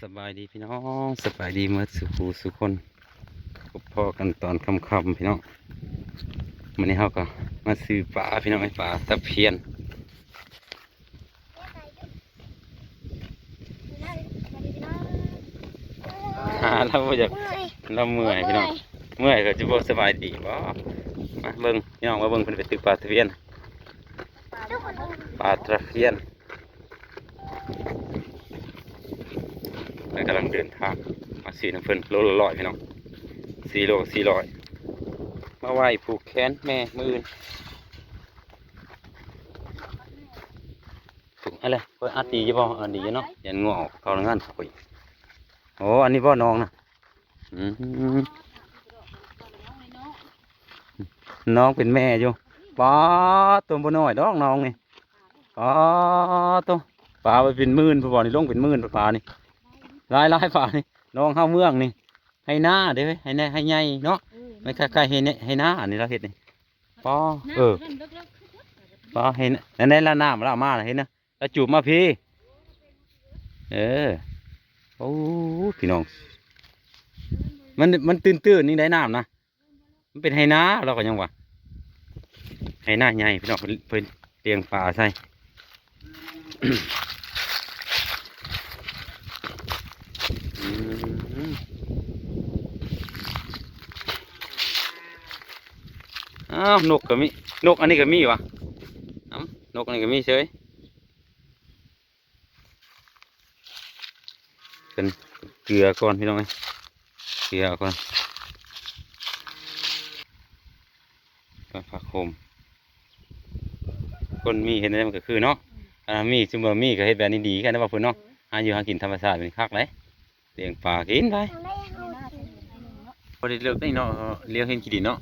ສະບາຍດີພີ່ນ້ອງ ສະບາຍດີໝົດສູ່ຜູ້ສູ່ຄົນ ພົບພໍ້ກັນຕອນຄ່ຳໆ ພີ່ນ້ອງ. ມື້ນີ້ເຮົາກໍມາຊື້ປາພີ່ນ້ອງເອີຍ ປາຕະພຽນ. ຫາລາວບໍ່ຢາກ ເມື່ອຍ ລາວເມື່ອຍພີ່ນ້ອງ ເມື່ອຍ ເມື່ອຍກໍຈະບໍ່ສະບາຍດີບໍ. ມາເບິ່ງພີ່ນ້ອງ ມາເບິ່ງເພິ່ນໄປຕຶກປາຕະພຽນ ປາຕະພຽນ. ແລ້ວກຳລັງເດີນທາງມາຊື້ນຳເພິ່ນ ໂລລະຮ້ອຍພີ່ນ້ອງ ສີ່ໂລສີ່ຮ້ອຍ ມາໄວ້ຜູກແຂນແມ່ມື້ອື່ນ. ອະໄລ ຂ້ອຍອັດດີຢູ່ບໍ່? ອັດດີຢູ່ເນາະ ຢ້ານງົວອອກເຂົ້າງານຂ້ອຍ. ໂອ້ ອັນນີ້ບໍ່ໜອງນະ? ອືມ ໜອງເປັນແມ່ຢູ່. ປາດ ໂຕບໍ່ນ້ອຍດອກໜອງນີ້. ປາດໂຕ ປາໄປເປັນໝື່ນພຸ້ນບໍ່ນີ້ ລົງເປັນໝື່ນປານີ້ ຫຼາຍໆ ປານີ້ ໜອງເຮົາເມືອງນີ້ ໄຮ່ນາເດ້ ໄຮ່ນາ ໄຮ່ໃຫຍ່ເນາະ. ເອີ ມັນຄ້າຍໆ ໄຮ່ນາ ໄຮ່ນາອັນນີ້ລາວເຮັດນີ້. ປາ ເອີ ປາ ໄຮ່ນາ ໃນລະນ້ຳລາວມາເຫັນນະ ລາວຈູບມາພີ້. ເອີ ໂອ້ ພີ່ນ້ອງ ມັນ ມັນຕື້ນໆ ນີ້ໄດ໋ນ້ຳນະ. ມັນເປັນໄຮ່ນາ ລາວກໍຍັງວ່າ ໄຮ່ນາໃຫຍ່ພີ່ນ້ອງ ເພິ່ນ ເພິ່ນລ້ຽງປາໃສ່. ອືມ ອ້າວ ນົກກໍມີ ນົກອັນນີ້ກໍມີຫວາ? ເອົ້າ ນົກອັນນີ້ກໍມີເສີຍ. ເປັນເກືອກ່ອນພີ່ນ້ອງເອີຍ ເກືອກ່ອນ ກະຜັກໂຂມ. ຄົນມີເຮັດແນວໃດມັນກໍຄືເນາະ ອັນມີ ສົມມຸດວ່າມີກໍເຮັດແບບນີ້ດີຄືກັນເນາະ ວ່າເພິ່ນເນາະ. ຫາຢູ່ຫາກິນທຳມະຊາດແບບນີ້ຄັກເດ້ ລ້ຽງປາກິນໄປ. ບໍ່ໄດ້ເລິກເດ້ເນາະ ລ້ຽງເຫັນຂີ້ດິນເນາະ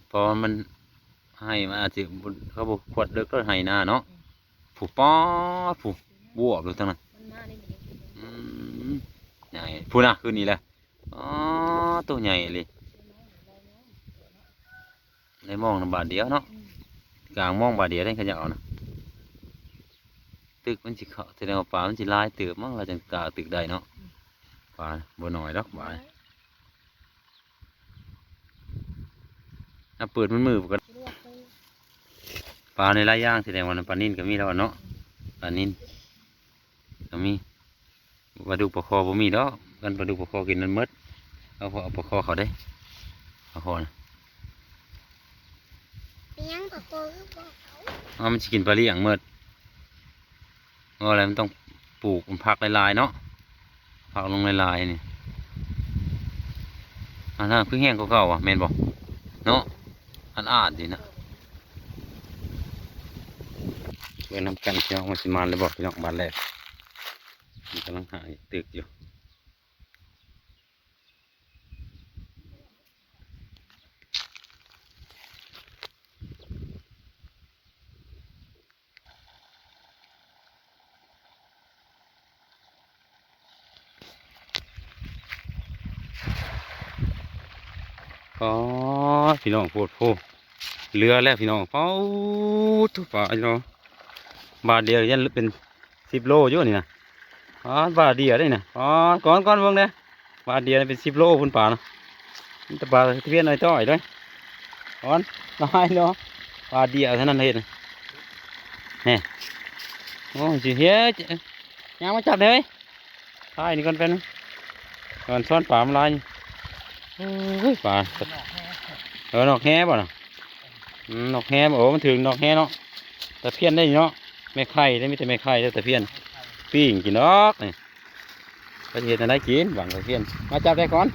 ເພາະວ່າມັນ ໄຮ່ມັນອາດຊິ ເຂົາບໍ່ຂວດເລິກ ກໍໄຮ່ນາເນາະ. ຜູ້ ປາດ ຜູ້ ບວບຢູ່ທາງນັ້ນ. ອືມ ໃຫຍ່ ຜູ້ນະ ຄືນີ້ແຫຼະ. ອໍ ໂຕໃຫຍ່ອີ່ຫຼີ ໄດ້ມອງນຳບາດດຽວເນາະ. ກາງມອງບາດດຽວເດ້ ຄັນຢາກເອົານະ. ຕຶກມັນຊິເຂົ້າ ສະແດງວ່າປາມັນຊິຫຼາຍເຕີບມັ້ງ ລາວຈັ່ງກ້າຕຶກໄດ້ເນາະ. ປາບໍ່ນ້ອຍດອກບາດ. ອ່ະ ເປີດມືໆ ປາໃນຫຼາຍຢ່າງ ສະແດງວ່າປານິນກໍມີແລ້ວເນາະ. ປານິນກໍມີ ປາດຸກປາຄໍ່ບໍ່ມີດອກ ຄັນປາດຸກປາຄໍ່ກິນນັ້ນໝົດ. ເອົາ ເອົາປາຄໍ່ເຂົ້າເດ້ ປາຄໍ່ນະ. ເປັນຫຍັງປາຄໍ່ຄືບໍ່ເອົາ? ເອົາ ມັນຊິກິນປາລ້ຽງໝົດ. ເອົາແລ້ວມັນຕ້ອງປູກຜັກຫຼາຍໆເນາະ ຜັກລົງຫຼາຍໆນີ້. ອັນນັ້ນຄືແຫ້ງກວ່າເກົ່າຫວາ ແມ່ນບໍ່ເນາະ? ອັນອາດດີນະ. ເບິ່ງນຳກັນພີ່ນ້ອງ ວ່າຊິມານຫຼືບໍ່ພີ່ນ້ອງ. ບາດແລກ ມັນກຳລັງຫາຕຶກຢູ່. ອໍ ພີ່ນ້ອງ ໂພດໂພ ເຫຼືອແລ້ວພີ່ນ້ອງ. ປາດໂທ້ ປາພີ່ນ້ອງ ບາດດຽວຍັນເປັນ ສິບໂລຢູ່ນີ້ນະ. ປາດ ບາດດຽວເດ້ນະ. ປາດ ກ່ອນ ກ່ອນເບິ່ງເດ້ ບາດດຽວເປັນສິບໂລພຸ້ນປານະ. ມີແຕ່ປາຕະພຽນນ້ອຍຕ້ອຍເດ້. ກ່ອນ ຫຼາຍເນາະ ບາດດຽວເທົ່ານັ້ນເຮັດນະ. ແນ່ ໂອ້ຍ ຊິເຮັດ ຍ່າງມາຈັບເດ້ເວີຍ. ຖ່າຍນີ້ກ່ອນແປັບໜຶ່ງ ກ່ອນຊ້ອນປາມັນຫຼາຍ. ໂອ້ຍ ປາ ເອີ ນອກແຮບໍ່ນະ? ອືມ ນອກແຮບໍ່? ໂອ້ ມັນຖືກນອກແຮເນາະ. ຕະພຽນໄດ້ເນາະ ແມ່ໄຂ່ເດ້ ມີແຕ່ແມ່ໄຂ່ເດ້ ຕະພຽນ ປີ້ງກິນດອກນີ້. ເພິ່ນເຮັດແນວໃດກິນຫວັງຕະພຽນ. ມາຈັບໄດ້ກ່ອນ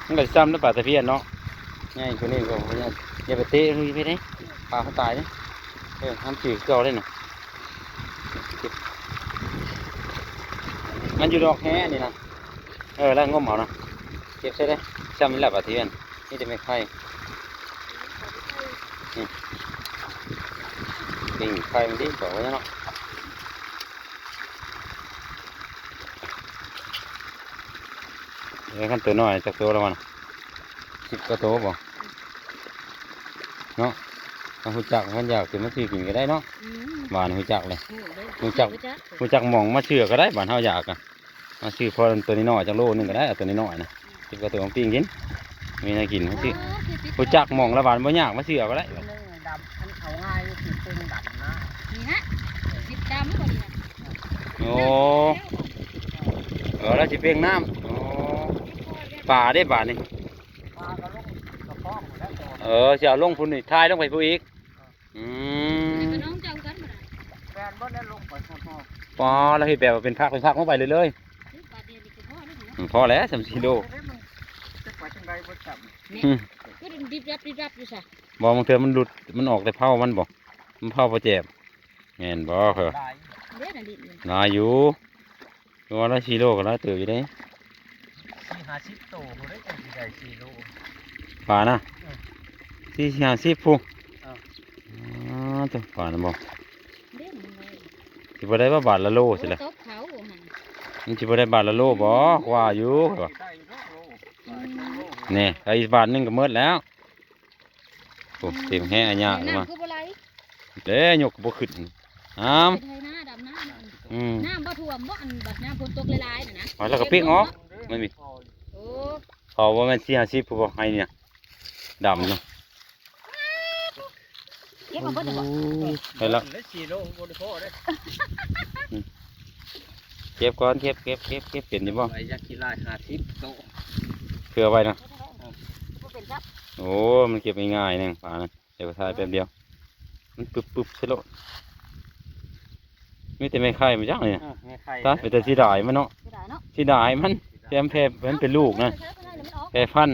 ມັນກໍຊ້ຳນຳປາຕະພຽນເນາະ. ໃຫຍ່ກວ່ານີ້ກໍບໍ່ຍາກ ຢ່າໄປເຕະມັນເດ້ ປາມັນຕາຍເດ້. ເອີ ທຳຈື່ເກົ່າເດ້ນະ ມັນຢູ່ດອກແຮນີ້ນະ. ເອີ ແລ້ວງົມເອົານະ ເກັບໃສ່ເດ້. ຊ້ຳນີ້ລະປາຕະພຽນ ມີແຕ່ແມ່ໄຂ່. ນີ້ ປີ້ງໄຂ່ມັນດີກວ່າເນາະ. ເອີ ຄັນໂຕນ້ອຍຈັກໂຕລະມັນ ສິບກວ່າໂຕບໍ່ເນາະ. ເຮົາຮູ້ຈັກ ຄັນຢາກຊິມາຊື້ກິນກໍໄດ້ເນາະ. ອືມ ຫວານຮູ້ຈັກເລີຍ ຮູ້ເດ້ ຮູ້ຈັກ ຮູ້ຈັກ ຮູ້ຈັກໝ່ອງມາຊື້ກໍໄດ້ ບ້ານເຮົາຢາກກະ ມາຊື້ພໍຕົວນ້ອຍໆ ຈັກໂລໜຶ່ງກໍໄດ້ ເອົາຕົວນ້ອຍໆນະ ອືມ ຊິເອົາຕົວມາປີ້ງກິນ ມີແນວກິນມາຊື້. ເອີ ຄືຕິດ ຮູ້ຈັກໝ່ອງລະ ຫວານບໍ່ຍາກ ມາຊື້ເອົາກໍໄດ້. ໜຶ່ງດຳ ອັນເອົາງ່າຍຢູ່ ຊິເປັນດຳນະ ນີ້ນະ ຊິດຳບໍ່ນີ້ນະ. ໂອ້ ເອີ ລະຊິເປັນນ້ຳ. ໂອ້ ປາເດ້ບາດນີ້ ປາກໍລົງກະປອງແລ້ວ. ເອີ ຊິເອົາລົງພຸ້ນນີ້ ຖ່າຍລົງໄປພຸ້ນອີກ. ອືມ ແມ່ນບໍ່ໄດ້ລົງໄປພຸ້ນ ພໍ ລະເຮັດແບບວ່າເປັນພັກເປັນພັກລົງໄປເລີຍໆ. ອືມ ພໍແລ້ວ ສາມສີ່ໂລ ອືມ ຄືດິບດັບດິບດັບຢູ່ຊະ. ບໍ່ ບາງເທື່ອມັນຫຼຸດ ມັນອອກແຕ່ເພົາມັນບໍ່ ມັນເພົາບໍ່ແຈບ. ແມ່ນບໍ່? ເອີ ຫຼາຍ ເດ້ນະດິນ ຫຼາຍຢູ່ ວ່າລະສີ່ໂລກໍຫຼາຍເຕີບຢູ່ເດ້. ສີ່ຫ້າສິບໂຕພຸ້ນເດ້ ຈັ່ງຊິໄດ້ສີ່ໂລ ປານະ. ເອີ ສີ່ຫ້າສິບພຸ້ນ. ເອີ ອໍ ໂຕ ປານະບໍ່ ເດ້ນະ ຊິບໍ່ໄດ້ວ່າບາດລະໂລຊີ້ລະ. ໂອ້ ຕົກເຂົາຫັ້ນ ມັນຊິບໍ່ໄດ້ບາດລະໂລບໍ່ ກວ່າຢູ່ ໄດ້ຢູ່ດອກໂລ ອືມ ນີ້ ໄປອີກບາດໜຶ່ງກໍໝົດແລ້ວ. ໂອ້ ເຕັມແຮງອາຍາ ແມ່ນ້ຳ ມາ ຄືບໍ່ໄຫຼ ເດ້ ຍົກບໍ່ຂຶ້ນ ນ້ຳ ໄປໄຖນາ ດຳນາ. ອືມ ນ້ຳບໍ່ຖ້ວມບໍ່ ອັນບັດຍາມຝົນຕົກຫຼາຍໆນະນະ ແລ້ວກໍປິກອອກ. ມັນມີ ໂອ້ ເຂົາບໍ່ແມ່ນສີ່ຫ້າສິບ ຜູ້ບໍ່ໃຫ້ນີ້ນະ ດຳເນາະ. ເກັບມາເບິດເລີຍບໍ່? ໂອ້ຍ ໄປລະ ໄດ້ສີ່ໂລບໍ່ໄດ້ພໍເດ້. ເກັບກ່ອນ ເກັບ ເກັບ ເກັບ ເກັບເປັນຢູ່ບໍ່? ໄວ້ຢາກຂີ້ລ້າຍຫ້າສິບໂຕ ເພື່ອໄວ້ນະ. ບໍ່ເປັນຊະ ໂອ້ ມັນເກັບງ່າຍໆ ໜຶ່ງປານະ ດຽວກໍຖ່າຍແປັບດຽວ ມັນປຶບໆໃສ່ໂລດ. ມີແຕ່ແມ່ໄຂ່ມາຈັກນີ້ ເອີ ແມ່ໄຂ່ ຕາຍ ເປັນຕາເສຍດາຍມັນເນາະ ເສຍດາຍເນາະ ເສຍດາຍມັນ. ເອີ ແຕ່ມັນແຜ່ ມັນເປັນລູກນະ ເອີ ແຜ່ພັນ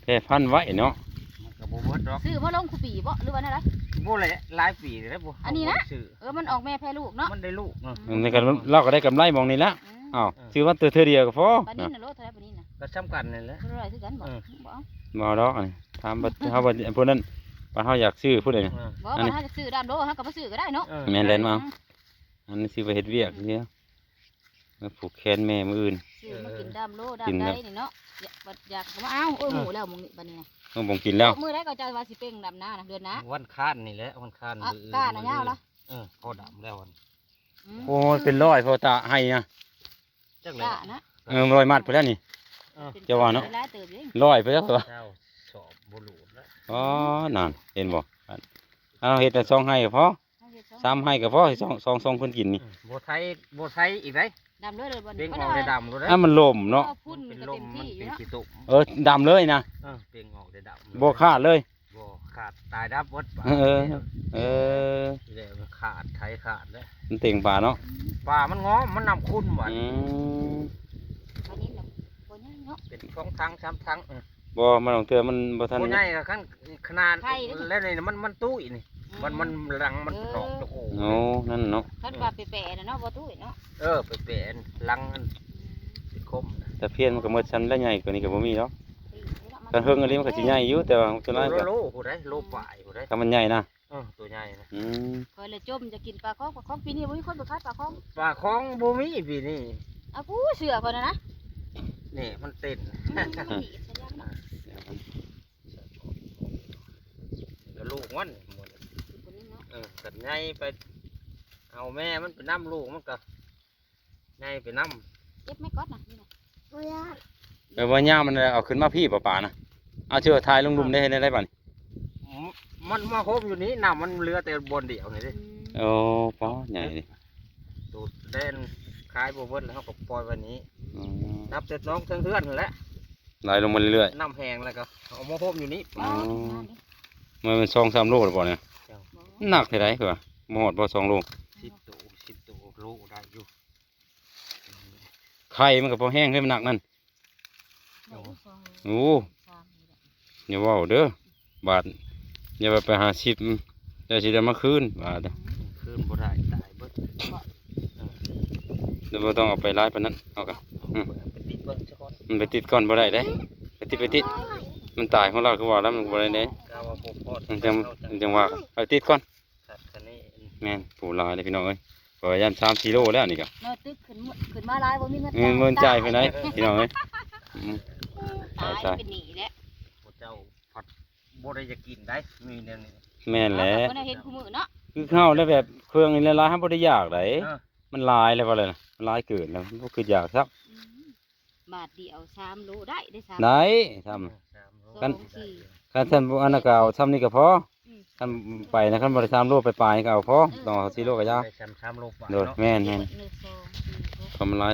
ແຜ່ພັນໄວ້ເນາະ. ມັນກໍບໍ່ເບິດດອກ ຊື້ມາລົງຄູ່ປີບໍ່ ຫຼືວ່າແນວໃດ? ບໍ່ແຫຼະ ຫຼາຍປີແລ້ວບໍ່ ອັນນີ້ນະ ບໍ່ໄດ້ຊື້. ເອີ ມັນອອກແມ່ແຜ່ລູກເນາະ ມັນໄດ້ລູກ. ອືມ ອືມ ນີ້ກໍລາວກໍໄດ້ກຳໄລໝ່ອງນີ້ແຫຼະ. ອືມ ອ້າວ ເອີ ຊື້ມາແຕ່ເທື່ອດຽວກໍພໍ. ປານິນນະໂລເທົ່າໃດ? ປານິນນະ ກໍສ່ຳກັນນັ້ນແຫຼະ ບໍ່ໄດ້ຄືກັນບໍ່? ເອີ ບໍ່ເອົາ ບໍ່ເອົາດອກ ອັນນີ້ ຖາມວ່າ ເຮົາວ່າ ອັນຜູ້ນັ້ນ ວ່າເຮົາຢາກຊື້ຜູ້ໃດນີ້. ເອີ ບໍ່ ອັນນີ້ ວ່າເຮົາຢາກຊື້ດຳໂລ ເຮົາກໍມາຊື້ກໍໄດ້ເນາະ. ເອີ ແມ່ນແລ່ນມາ ອືມ ອັນນີ້ຊິໄປເຮັດວຽກເດ ມາຜູກແຂນແມ່ມື້ອື່ນ ຊື້ມາກິນດຳໂລ ກິນ ດຳໃດນີ້ເນາະ. ຢາກ ບັດຢາກກໍມາເອົາ ໂອ້ຍ ເອີ ໝູແລ້ວ ໝູນີ້ບັດນີ້ນະ ເອີ ບໍ່ກິນແລ້ວ. ມື້ໃດກໍເຈົ້າວ່າຊິເປັ່ງດຳນານະ ເດືອນໜ້າ ວັນຄານນີ້ແຫຼະ ວັນຄານ ອະ ມື້ອື່ນ ກ້ານະຍາວລະ. ເອີ ພໍດຳແລ້ວ. ອືມ ໂອ້ຍ ເປັນຮ້ອຍພໍຕາໃຫ້ນະ ຈັກແຫຼະ ກ້ານະ. ເອີ ຮ້ອຍມັດພຸ້ນແຫຼະນີ້. ເອີ ເຈົ້າວ່າເນາະ ຫຼາຍເຕີບເດ້ ຮ້ອຍພຸ້ນແຫຼະ. ເຈົ້າສອບບໍ່ຫຼູດແລ້ວ. ອໍ ນັ້ນ ເຫັນບໍ່? ເຮົາເຮັດແຕ່ສອງໄຮ່ກໍພໍ ເຮົາເຮັດສອງ ສາມໄຮ່ກໍພໍ ສອງ ສອງ ສອງຄົນກິນນີ້. ອືມ ບໍ່ໄຖ ບໍ່ໄຖອີກໃດ ດຳເລີຍ ເລີຍບໍ່? ເປັນອອກໄດ້ດຳໂລດເດ້. ອ້າ ມັນລົມເນາະ ເອີ ຝຸ່ນ ມັນເປັນລົມ ກໍເຕັມທີ່ ມັນເປັນ ຢູ່ເນາະ ຂີ້ຕົມ. ເອີ ດຳເລີຍນະ. ເອີ ເປັນອອກໄດ້ດຳ ບໍ່ຂາດເລີຍ. ບໍ່ຂາດ ຕາຍດັບເບິດປາ. ເອີ ເອີ ແລ້ວມັນຂາດ ໄຖຂາດແລ້ວ ມັນເຕັງປາເນາະ. ອືມ ປາມັນງອມ ມັນນ້ຳຂຸ່ນຫວານ. ອືມ ປານິນນະ ບໍ່ໃຫຍ່ເນາະ ເປັນສອງຖັງສາມຖັງ. ເອີ ບໍ່ ມັນບາງເທື່ອມັນບໍ່ທັນ ບໍ່ໃຫຍ່ກໍຄັນຂະໜາດ ໄຂ່ເດ້ ແລ້ວນີ້ມັນ ມັນຕຸ້ຍນີ້. ອືມ ມັນ ມັນຫຼັງມັນ ເອີ ອອກຕະໂກ. ໂອ້ ນັ້ນເນາະ ຄັນວ່າແປະໆນະເນາະ ບໍ່ຕຸ້ຍເນາະ. ເອີ ແປະໆຫຼັງມັນ ອືມ ຊິຄົມນະ. ຕະພຽນມັນກໍໝົດຊ່ຳແລ້ວ ໃຫຍ່ກວ່ານີ້ກໍບໍ່ມີດອກ. ຄັນເຮິງອີ່ຫຼີມັນກໍຊິໃຫຍ່ຢູ່ ແຕ່ວ່າສ່ວນຫຼາຍກໍ ໂລ ໂລຜູ້ໃດ ໂລປາຍຜູ້ໃດ ຄັນມັນໃຫຍ່ນະ. ເອີ ຕົວໃຫຍ່ນະ. ອືມ ຂ້ອຍລະຈົ່ມຈະກິນປາຄອງ ປາຄອງປີນີ້ບໍ່ມີຄົນໄປຂາຍປາຄອງ. ປາຄອງບໍ່ມີປີນີ້. ເອົາຜູ້ເຊື່ອຂ້ອຍນະນະ ນີ້ມັນເຕັ້ນ. ອືມ ມັນດີດຊະຢ່າງນະ ແລ້ວລູກມັນໝົດ. ເອີ ກັນໃຫຍ່ໄປເອົາແມ່ມັນໄປນຳ ລູກມັນກໍ ໃຫຍ່ໄປນຳ. ເກັບໄມ້ກອດນະ ນີ້ນະ ບໍ່ຍາກ. ເອີ ບໍ່ຍາກ ມັນເອົາຂຶ້ນມາພີ້ປາປານະ. ເອົາ ເຊື່ອຖ່າຍລົງລຸ່ມໄດ້ ເຮັດໄດ້ບັດນີ້. ອືມ ມັນມາໂຮມຢູ່ນີ້ ນ້ຳມັນເຫຼືອແຕ່ບ່ອນດຽວນີ້ເດ້. ອືມ ໂອ້ ປ້າ ໃຫຍ່ເດ້. ໂຕແດນຂາຍບໍ່ເບິດແລ້ວ ເຮົາກໍປ່ອຍໄວ້ນີ້. ອືມ ນັບແຕ່ນ້ອງເທິງເຮືອນຫັ້ນແຫຼະ ໄຫຼລົງມາເລື້ອຍໆ ນ້ຳແຫ້ງແລ້ວກໍເອົາມາໂຮມຢູ່ນີ້. ອໍ ມັນເປັນສອງສາມໂລແລ້ວບໍ່ນີ້? ເຈົ້າ ໜັກເທົ່າໃດຄືວ່າ ບໍ່ຮອດບໍ່ສອງໂລ? ສິບໂຕ ສິບໂຕ ໂລໄດ້ຢູ່. ໄຂ່ມັນກໍພໍແຮງເດ້ ມັນໜັກນັ້ນ. ໂອ້ ໂອ້ ຢ່າເວົ້າເດີ ບາດຢ່າໄປ ໄປຫາສິບ ແລ້ວຊິໄດ້ມາຄືນ ບາດ ຄືນບໍ່ໄດ້ ຕາຍເບິດ. ເອີ ແລ້ວບໍ່ຕ້ອງເອົາໄປຫຼາຍປານນັ້ນ ເຮົາກໍ ອືມ ໄປຕິດເບິ່ງຊະກ່ອນ. ມັນໄປຕິດກ່ອນບໍ່ໄດ້ເດ້ ໄປຕິດ ໄປຕິດ ມັນຕາຍຂອງລາວ ຄືວ່າແລ້ວ ມັນບໍ່ໄດ້ເດ້. ມັນຈັ່ງ ມັນຈັ່ງວ່າ ເອົາຕິດກ່ອນ. ແມ່ນ ໂອ້ ຫຼາຍເດ້ພີ່ນ້ອງເອີຍ ຂ້ອຍຢ້ານສາມສີ່ໂລແລ້ວນີ້ກໍ ເນາະ ຕຶກຂຶ້ນ ຂຶ້ນມາຫຼາຍ ບໍ່ມີເງິນ ເງິນ ຈ່າຍ ເງິນຈ່າຍໄປໄດ໋ພີ່ນ້ອງເອີຍ. ອືມ ຕາຍ ຕາຍ ເປັນໜີ້ແຫຼະ ພວກເຈົ້າພັດ ບໍ່ໄດ້ຢາກກິນໄດ໋ ມີແນວນີ້ ແມ່ນແຫຼະ ເຮົາກໍບໍ່ໄດ້ເຫັນคู่มื้อเนาะ ຄືເຮົາແລ້ວແບບເຄື່ອງນີ້ຫຼາຍໆ ເຮົາບໍ່ໄດ້ຢາກໄດ໋ ເອີ ມັນຫຼາຍແລ້ວວ່າແລ້ວນະ ມັນຫຼາຍເກີນແລ້ວ ບໍ່ຄືຢາກຊ້ຳ อืม บาทเดียวสามโลได้ได้สาม ได้ซ้ำ สามโล คัน ได้ คันซั่นบ่อันนั้นก็เอาซ้ำนี้ก็พอ อืม คันไปนะ คันบ่ได้สามโลปลายๆ ก็เอาพอ ต้องเอาสี่โลก็ยา ได้สาม สามโลปลาย โดย เนาะ แม่นๆ หนึ่งสองสี่หก ก็มันหลาย